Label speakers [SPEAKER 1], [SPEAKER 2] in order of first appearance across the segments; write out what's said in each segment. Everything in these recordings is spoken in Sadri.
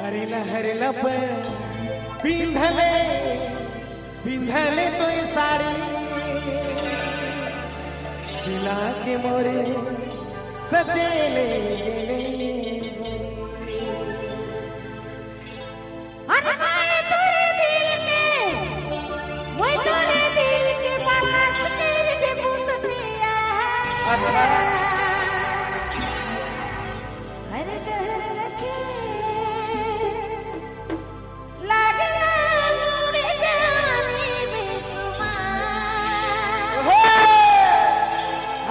[SPEAKER 1] हरे लहर लब पिंधले पिंधले तो साड़ी दिला के मोरे सचेले गेले।
[SPEAKER 2] अरे मैं तोरे दिल के, मैं तोरे दिल के ब्लास्ट कर दे मुसतिया।
[SPEAKER 1] अच्छा।
[SPEAKER 2] अरे जहर रखे लागला मोरे जाने बेसुमार।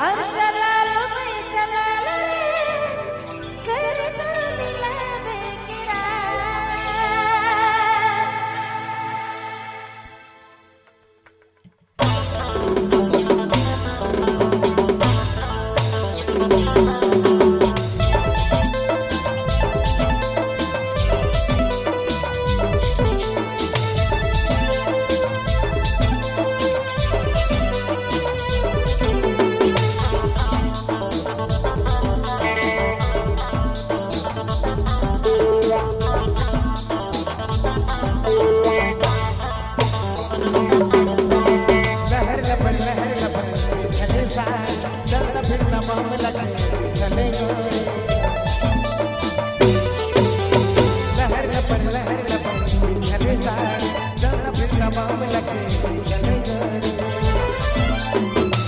[SPEAKER 2] हर चला लो मैं चला लो रे कर तोर दिला बेकरार।
[SPEAKER 1] लहर लपर पिंधले साड़ी चलना फिरना मामला के चले गोरे। लहर लपर पिंधले साड़ी चलना फिरना मामला के चले गोरे।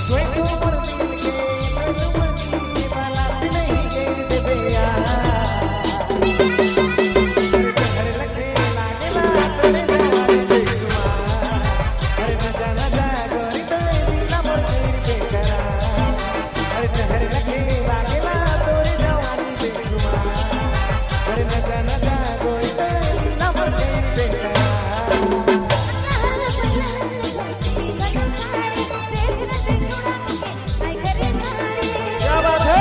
[SPEAKER 1] कोई तू मोर दिल के, कोई तू मोर दिल के बालात नहीं घेर देबे यार। अरे जहर लगे लागेला तोरे जवानी बेसुमार। अरे न जा न जा गोरी तोरे दिला मोर तेरी बेकरार। अरे जहर लगे लागेला तोरे जवानी बेसुमार। अरे न जा न जा गोरी तोरे दिला मोर तेरी बेकरार। क्या बात है।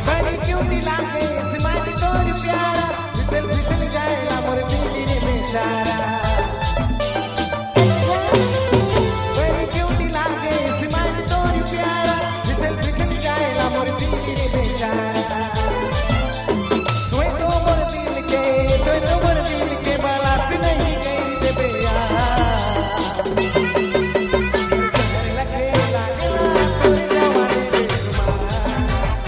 [SPEAKER 1] बड़ी क्यों मिला के स्माइल तोर प्यारा, फिसल फिसल जाएला मोर दिल रे बेचारा। बड़ी क्यों मिला के स्माइल तोर प्यारा, फिसल फिसल जाएला मोर दिल रे बेचारा। तोय तो मोर दिल के, तोय तो मोर दिल के बालात नहीं कर देबे यार। जहर लगे लागेला तोरे जवानी बेसुमार।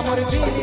[SPEAKER 1] मोर दिल।